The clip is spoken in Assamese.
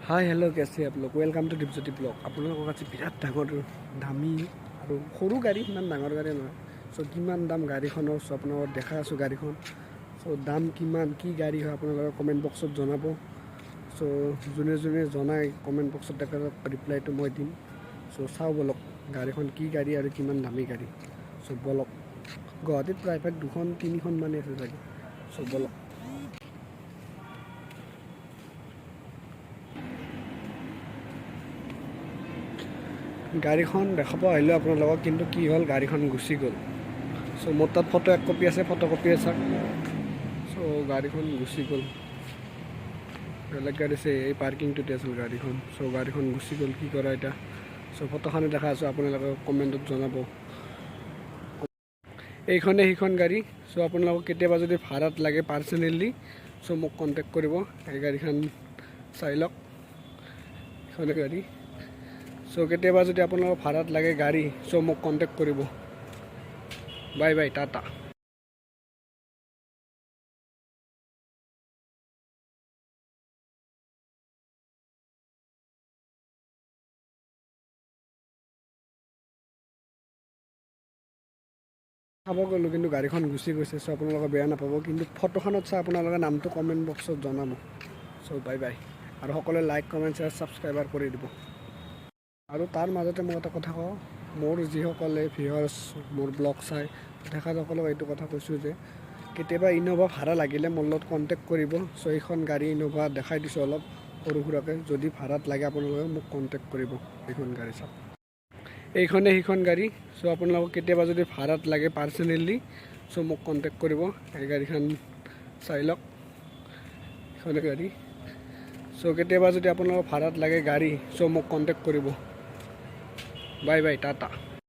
হাই হেল্ল' कैसे आप लोग। Welcome to Dipjyoti blog. আপোনালোকক আজি বিৰাট ডাঙৰ দামী আৰু সৰু গাড়ী, সিমান ডাঙৰ গাড়ী নহয়। চ' কিমান দাম গাড়ীখনৰ, চ' আপোনালোকক দেখাই আছোঁ গাড়ীখন। চ' দাম কিমান, কি গাড়ী হয়, আপোনালোকে কমেণ্ট বক্সত জনাব। চ' যোনে যোনে জনাই কমেণ্ট বক্সত, তেখেতক ৰিপ্লাইটো মই দিম। চ' চাওঁ ব'লক গাড়ীখন কি গাড়ী আৰু কিমান দামী গাড়ী। চ' ব'লক, গুৱাহাটীত প্ৰায়ভাগ দুখন তিনিখন মানে আছে চাগে। চ' ব'লক। গাড়ীখন দেখাব আহিলোঁ আপোনালোকক, কিন্তু কি হ'ল, গাড়ীখন গুচি গ'ল। চ' মোৰ তাত ফটো এক কপি আছে, ফটো কপি আছে। চ' গাড়ীখন গুচি গ'ল, বেলেগ গাড়ী আছে, এই পাৰ্কিংটোতে আছিল গাড়ীখন। চ' গাড়ীখন গুচি গ'ল, কি কৰা এতিয়া? চ' ফটোখনে দেখা আছোঁ, আপোনালোকে কমেণ্টত জনাব। এইখনে সেইখন গাড়ী। চ' আপোনালোকক কেতিয়াবা যদি ভাড়াত লাগে পাৰ্চনেলি, চ' মোক কণ্টেক্ট কৰিব। এই গাড়ীখন চাই লওক, এইখনে গাড়ী। চ' কেতিয়াবা যদি আপোনালোকক ভাড়াত লাগে গাড়ী, চ' মোক কণ্টেক্ট কৰিব। Bye bye, Tata. চাব গ'লোঁ, কিন্তু গাড়ীখন গুচি গৈছে। চ' আপোনালোকে বেয়া নাপাব, কিন্তু ফটোখনত চাই আপোনালোকে নামটো কমেণ্ট বক্সত জনাব। চ' বাই বাই, আৰু সকলোৱে লাইক, কমেণ্ট, শ্বেয়াৰ, ছাবস্ক্ৰাইবাৰ কৰি দিব। আৰু তাৰ মাজতে মই এটা কথা কওঁ, মোৰ যিসকলে ভিউৱাৰ্ছ মোৰ ব্লগ চাই, তেখেতসকলক এইটো কথা কৈছোঁ যে কেতিয়াবা ইন'ভা ভাড়া লাগিলে মোৰ লগত কণ্টেক্ট কৰিব। চ' এইখন গাড়ী ইন'ভা দেখাই দিছোঁ অলপ সৰু সুৰাকৈ। যদি ভাড়াত লাগে আপোনালোকে মোক কণ্টেক্ট কৰিব। এইখন গাড়ী চাওক, এইখনে সেইখন গাড়ী। চ' আপোনালোকক কেতিয়াবা যদি ভাড়াত লাগে পাৰ্চনেলি, চ' মোক কণ্টেক্ট কৰিব। এই গাড়ীখন চাই লওক, এইখনে গাড়ী। চ' কেতিয়াবা যদি আপোনালোকক ভাড়াত লাগে গাড়ী, চ' মোক কণ্টেক্ট কৰিব। Bye bye, Tata.